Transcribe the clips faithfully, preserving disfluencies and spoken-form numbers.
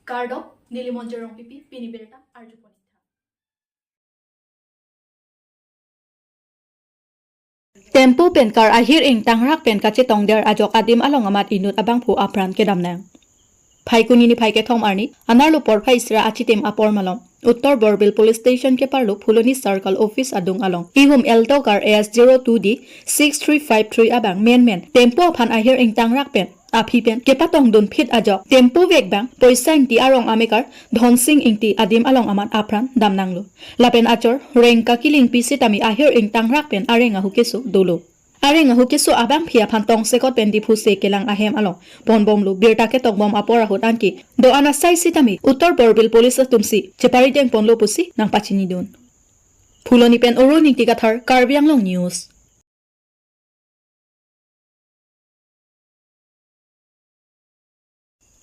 Kardom, neli Monjir Rongpipi, pini birta arju ponitha. Tempo pen car ahir ingtangrak pen kachetongder ajok adim along amat inut abangphu apran kedam nang. Phaikuni niphai kethom arni, anerlo porphai sra achitim apor malom, Uttar Borbil Police Station keparlo Phuloni Circle Office adung along ihum Alto car A S zero two D six three five three abang menmen tempo aphan ahir ingtangrak pen aphi pen kepatongdun phit ajok tempo vek bang Poisa Ingti arong amekar Dhonsing Ingti adim along amat apran dam nanglo. Lapen achor Rengka Kilingpi sitame ahir ingtangrak pen areng ahu keso dolo. Areng ahu keso abangphi aphan tongsekot pen Diphu se kelang ahem along ponbomlo, birta ketokbom apor ahut anke do-an asai sitame Uttar Borbil Police atumsi cheparideng ponlo pusi nangpachinidun. Phuloni pen Arun Ingti Kathar, Karbi Anglong News.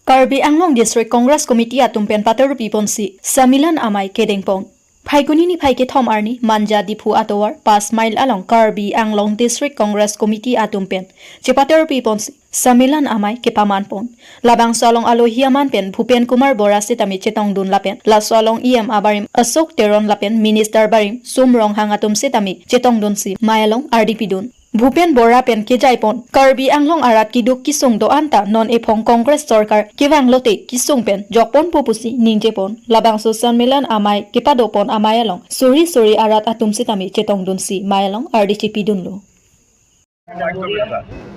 Karbi Anglong District Congress Committee atum pen paterpi ponsi Sammilan amei kedeng pon. Phaikuni niphai kethom arni Manja Diphu atovar pas mile along Karbi Anglong District Congress Committee atum pen chepaterpi ponsi Sammilan amei kepaman pon. Labangso along alohi aman pen Bhupen Kumar Bora sitame chetongdun lapen laso along E M abarim Ashok Teron lapen Minister barim Sum Ronghang atum sitame chetongdunsi mei along ardi pidun. Bhupen Bora pen kejai pon, Karbi Anglong arat keduk kesung do-an ta non ephong Congress sorkar kevang lote kesung pen jokponpo pusi ningje pon. Labangso Sammilan amei kepado pon amei along suri suri arat atum sitame chetongdunsi mei along ardi chepidunlo.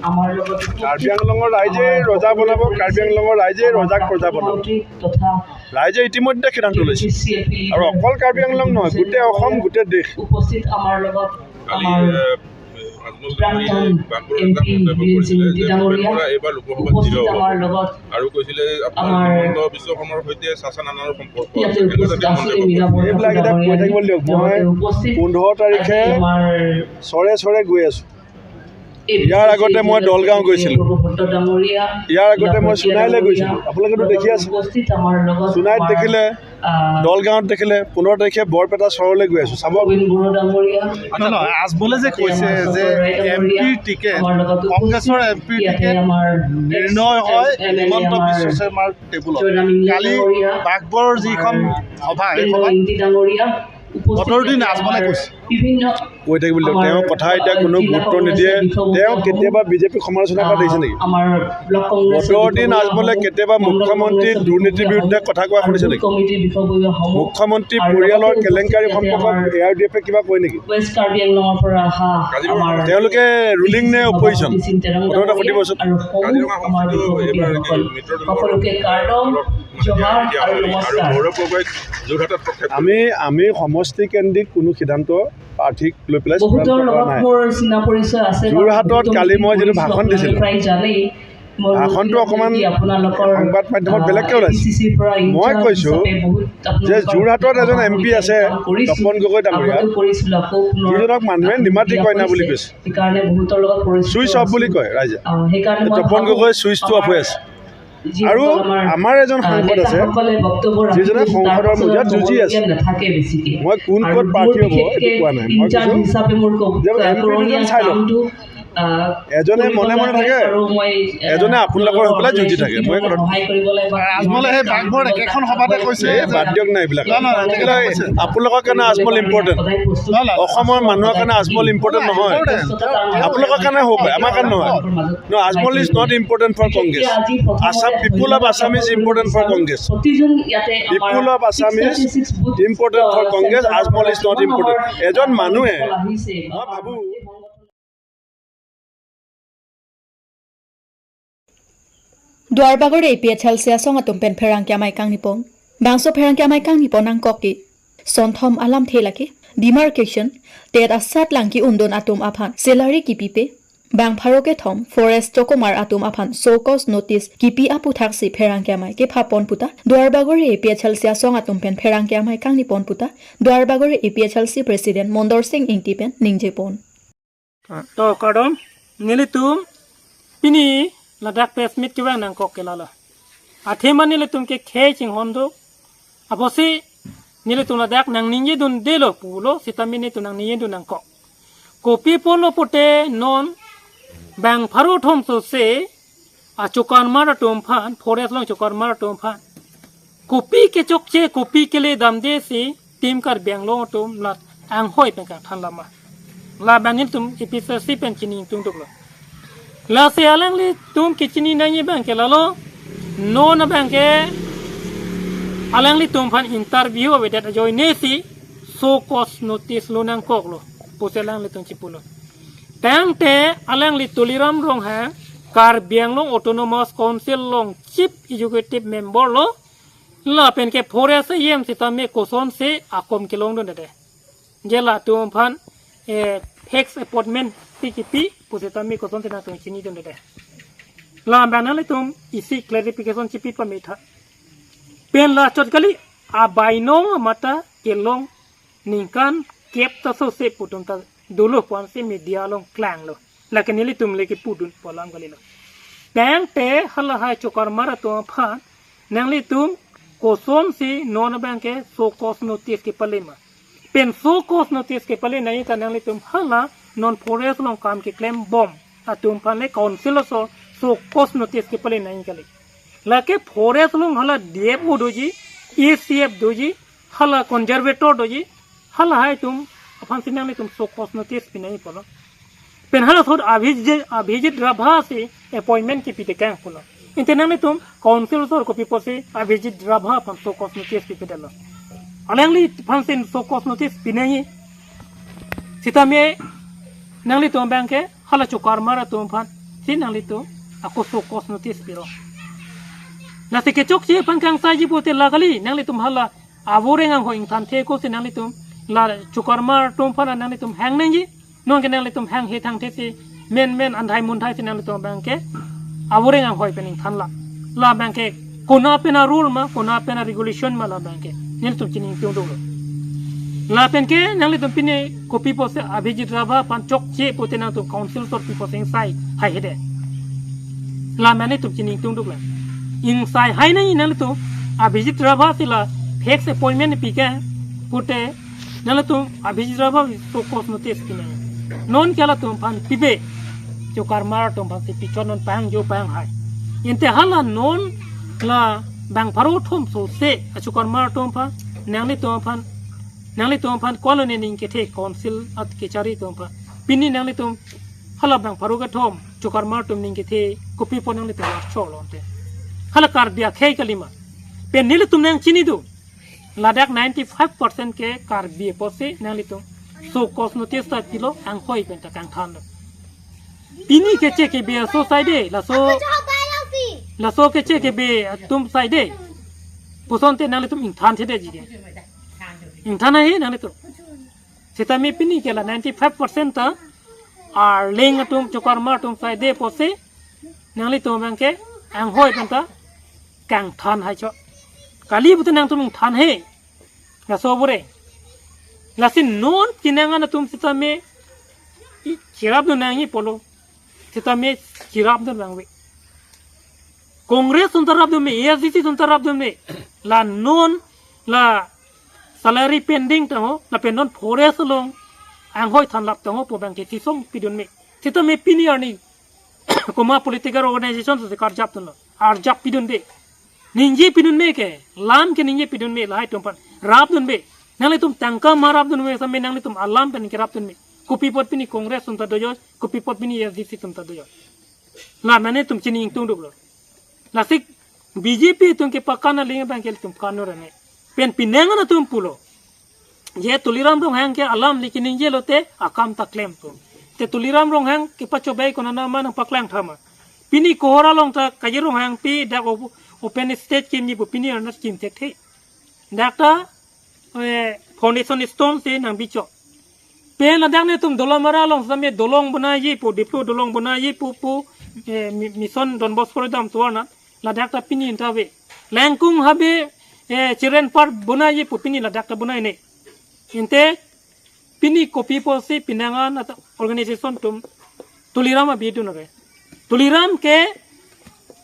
আমাৰ লগত কাৰ্বি আংলঙৰ ৰাইজে ৰজা বনাব, কাৰ্বি আংলঙৰ ৰাইজে ৰজাক প্ৰজা বনাব। তথা ৰাইজে ইতিমধ্যে সিদ্ধান্ত লৈছে। আৰু অকল কাৰ্বি আংলং নহয়, গোটেই অসম, গোটেই দেশ। উপস্থিত আমাৰ লগত কালি, আমাৰ এ, আজমল প্ৰাক্তন ডাঙৰীয়াই বাগবৰৰ এম পি এটা মন্তব্য বীৰেন কৰিছিলে সিং যে ডাঙৰীয়া, ভূপেন বৰা এইবাৰ লোকসভাত উপস্থিত জিৰ হ'ব। আমাৰ লগত আৰু কৈছিলে, আপোনাৰ আমাৰ হিমন্ত বিশ্ব শৰ্মাৰ সৈতে চাচা নানাৰ সম্পৰ্ক আছে। ইয়াতে এনেকুৱা উপস্থিত জাতীয় আছলতে মন্তব্য। মীনা বৰঠাকুৰ এইবিলাক এতিয়া কৈ ডাঙৰীয়া থাকিব দিয়ক। মই লগতে উপস্থিত পোন্ধৰ তাৰিখে আজি আমাৰ চৰে চৰে গৈ আছো। ইয়াৰ আগতে মই দলগাঁও গৈছিলো। ইয়াৰ আগতে মই সোণাইলৈ গৈছিলো। আপোনালোকেতো দেখি আছে। সোণাইত দেখিলে, দলগাঁৱত দেখিলে, পোন্ধৰ তাৰিখে বৰপেটা চহৰলৈ গৈ আছো। চাব। নহয়, নহয়, আজমলে যে কৈছে যে এম পিৰ টিকেট, কংগ্ৰেছৰ এম পিৰ টিকেট নিৰ্ণয় হয় হিমন্ত বিশ্ব শৰ্মাৰ টেবুলত। কালি বাগবৰৰ যিখন সভা, সেই সভাত বদৰুদ্দিন আজমলে কৈছে। কৈ থাকিব লাগিব। তেওঁ কথা এতিয়া কোনো গুৰুত্ব নিদিয়ে। তেওঁ কেতিয়াবা বিজেপিক সমালোচনা কৰা দেখিছে নেকি? বদৰুদ্দিন আজমলে কেতিয়াবা মুখ্যমন্ত্ৰীৰ দুৰ্নীতিৰ বিৰুদ্ধে কথা কোৱা শুনিছে নেকি? মুখ্যমন্ত্ৰী পৰিয়ালৰ কেলেংকাৰী সম্পৰ্কত এ আৰ ডি এফে কিবা কয় নেকি? ৱেষ্ট কাৰ্বি আংলঙৰ পৰা অহা আমাৰ তেওঁলোকে ৰুলিং নে অপজিশ্যন? প্ৰথমতে সুধিবচোন। আৰু সৌ আমাৰ বিষয়ববীয়াসকল সকলোকে কাৰ্ডম, জহাৰ আৰু নমস্কাৰ। আমি, আমি সমষ্টিকেন্দ্ৰিক কোনো সিদ্ধান্ত প্ৰাৰ্থীক লৈ পেলাই বহুতৰ চূড়ান্ত কৰা লগত নাই। মোৰ চিনা পৰিচয় আছে। যোৰহাটত কালি মই যিটো ভাষণ দিছিলোঁ, প্ৰায় জানেই। ভাষণটো অকণমান সংবাদ মাধ্যমত বেলেগকৈ ওলাইছে। মই কৈছোঁ যে যোৰহাটত এজন এম পি আছে, তপন গগৈ ডাঙৰীয়া, যিজনক মানুহে নিমাতি কইনা বুলি কৈছে। ছুইচ অফ বুলি কয় ৰাইজে। তপন গগৈ ছুইচটো অফ হৈ আছে। আৰু আমাৰ এজন সাংসদ আছে, যিজনে সংসদৰ মজিয়াত যুঁজি আছে। মই কোন ক'ত প্ৰাৰ্থী হ'ব এইটো কোৱা নাই। মই কৈছোঁ যে এম পি দুজন চাই লওক। এজনে মনে মনে থাকে, এজনে আপোনালোকৰ হৈ পেলাই যুঁজি থাকে। মই কথা আজমলে সেই বাগবৰত একেখন সভাতে কৈছে এই যে বাদ দিয়ক না এইবিলাক। নহয়, নহয়, এইবিলাক আপোনালোকৰ কাৰণে আজমল ইম্পৰ্টেণ্ট। নহয়, নহয়। অসমৰ মানুহৰ কাৰণে আজমল ইম্পৰ্টেণ্ট নহয়। আপোনালোকৰ কাৰণে হ'ব পাৰে, আমাৰ কাৰণে নহয়। No, Ajmal is not important for Congress. Assam, people of Assam is important for Congress. People of Assam is important for Congress. Ajmal is not important. এজন মানুহে, মই ভাবো, Duarbagori A P H L C asong atum pen pherangke amei kangnipon. Bangso pherangke amei kangnipon nangkok ke. Sonthom alamthe lake demarcation, tet asat lang ke-undun atum aphan salary kipipe, bang pharo kethom forest chokomar atum aphan show cause notice kipi aputhaksi pherangke amei kephapon puta Duarbagori A P H L C asong atum pen pherangke amei kangnipon puta Duarbagori A P H L C President Mondor Sing Ingti pen ningjepon. To kardom, nelitum pini ladak press meet kevang nangkok ke lalo. Athema nelitum ke khei chinghon do. Apotsi nelitum ladak nangningjedundelo pulo, sitame nelitum nangningjedun nangkok. Kopi pulo pute non bang pharo thom sose achokarmar atum aphan, forest along chokarmar atum aphan Kopi kechokche, kopi kele damde si Team Karbi Anglong atum la anghoi pen kangthan lama. Labang nelitum A P H L C pen chini ingtungduklo. Lasi alanglitum kechini nangji abangke lalo, non abangke alanglitum aphan interview avedet ajoine si show cause notice lo nangkoklo pusi alanglitum chipulo. Tangte alangli Tuliram Ronghang Karbi Anglong Autonomous Council along Chief Executive Member lo, lapen ke forest A M sitame kosonsi akom kelongdunde. Je latum aphan, eh, fixed appointment pi kipi pusitame kosonsi nangtum chinidunde. Labang nanglitum isi clarification chipi pame tha. Pen la chot kali, abainong amata kelong ningkan kep ta sose pu atum ta dolo pu-ansi media along klanglo. Lake nelitum le kipudunpo alam kalilo. Tangte halahai Chokarmar atum aphan nanglitum kosonsi non abangke show cause notice kepale ma. Pen show cause notice kepale nangji ta nanglitum hala non forest along kam keklembom atum aphan le council aso show cause notice kepale nangji kali. Lake forest along hala D F O doji, A C F doji, hala conservator doji, halahai atum aphansi nanglitum show cause notice pinangji pulo. Pen hala sot Abhijit, Abhijit Rabha si appointment kipi tekang pulo. Ante nanglitum council sor kopi pusi Abhijit Rabha aphan show cause notice pipedetlo. Alangli aphansi show cause notice pinangji. Sitame nanglitum abangke hala Chokarmar atum aphansi nanglitum ako show cause notice pilo. Lasi kechokche aphan kangsaiji pute la kali, nanglitum hala avoreng anghoi ingthanthe kosi nanglitum la Chokarmar atum aphan nanglitum hang nangji. Nonke nanglitum hanghe thangthe si menmen andhai mundhai si nanglitum abangke avoreng anghoi pen ingthanlo. Labangke konat pen a-rule ma, konat pen a-regulation ma labangke nelitum chini ingtungduklo. Lapen ke nanglitum pini kopi pusi Abhijit Rabha aphan chokche pute nangtum council sor pi pusi ingsai haihede. Lamane tum chini ingtungduklo. Ingsai hai nangji nanglitum Abhijit Rabha si la fixed appointment pike pute nanglitum Abhijit Rabha show cause notice pinangji. Nonke latum aphan pipe, Chokarmar atum aphansi pichot, non pangjo panghai. Ante hala non la bang pharo thom sose a Chokarmar atum aphan, nanglitum aphan, nanglitum aphan ko-an lo nening kethe council at kechari atum aphan. Pini nanglitum hala bang pharo kethom Chokarmar atum ning kethe kopi pu nanglitum archolo ante. Hala Karbi akhei kalima. Pen nelitum nangchinidun. Ladak ninety-five percent ke Karbi pusi nanglitum show cause notice ta pilo, anghoi pen ta kangthanlo. Pini keche kebe aso saide, laso, laso keche kebe atum saide puson te nanglitum ingthanthedetji ke. Ingthan ahe nanglitum. Sitame pini ke la ninety-five percent ta Arleng atum, Chokarmar atum saide pusi nanglitum abangke anghoi pen ta kangthan haicho. Kali pute nangtum ingthan he. Laso bure. Lasi non kinangan atum sitame i chirapdun nangji pulo. Sitame chirapdun nangve. Congress atum ta rapdun me, A S D C atum ta rapdun me. La non la salary pending tangho, lapen non forest along anghoi thanlap tangho pu abangke chisong pidun me. Sitame pini arni komat political organization si karjapdunlo, arjap pidunde. Ningje pidun me ke, lam ke ningje pidun me lahai atum aphan. Rapdunde. Nanglitum tangka ma rapdun me, same nanglitum alam pen ke rapdun me. Kopi apot pini Congress atum ta dojo, kopi apot pini A S D C atum ta dojo. Lamane tum chini ingtungduklo. Lasi B J P atum kepakan aling abangke ilitum kanur ane. Pen pinangan atum pulo. Je Tuliram Ronghang ke alam le keningjelo te akam ta klem pu. Te Tuliram Ronghang kepachobei konat ma nangpaklang thama. Pini Kohora along ta Kaji Ronghangpi dak op-, open stage kimji pu pini arnat kimthekthe. Dak ta, eh, foundation stone si nangbichok. Pen ladak netum Dolamara along same dolong bonaiji pu, Diphu dolong bonaiji pu pu, eh, mi-, Mission Don Bosco le dam tuar na, ladak ta pini anta ave. Langkung habe, eh, children park bonaiji pu pini ladak ta bonaine. Ante pini kopi pusi pinangan ata organization atum Tuliram abidun ave. Tuliram ke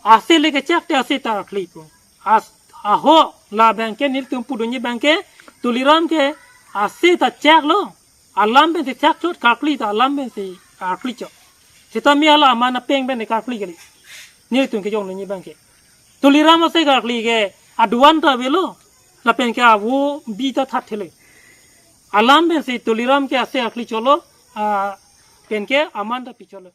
ase le kechak te ase ta arkli pu. As, aho, labangke nelitum pudunji abangke Tuliram ke ase ta chaklo. Alam pensi chakchot, karkli ta alam pensi karklichot. Sitame hala aman apeng pen karkli kali. Nelitum kejongdunji abangke. Tuliram ase karkli ke Aduan ta avelo, lapen ke avo bi ta thatthele. Alam pensi Tuliram ke ase akli cholo, a, penke aman ta picholo.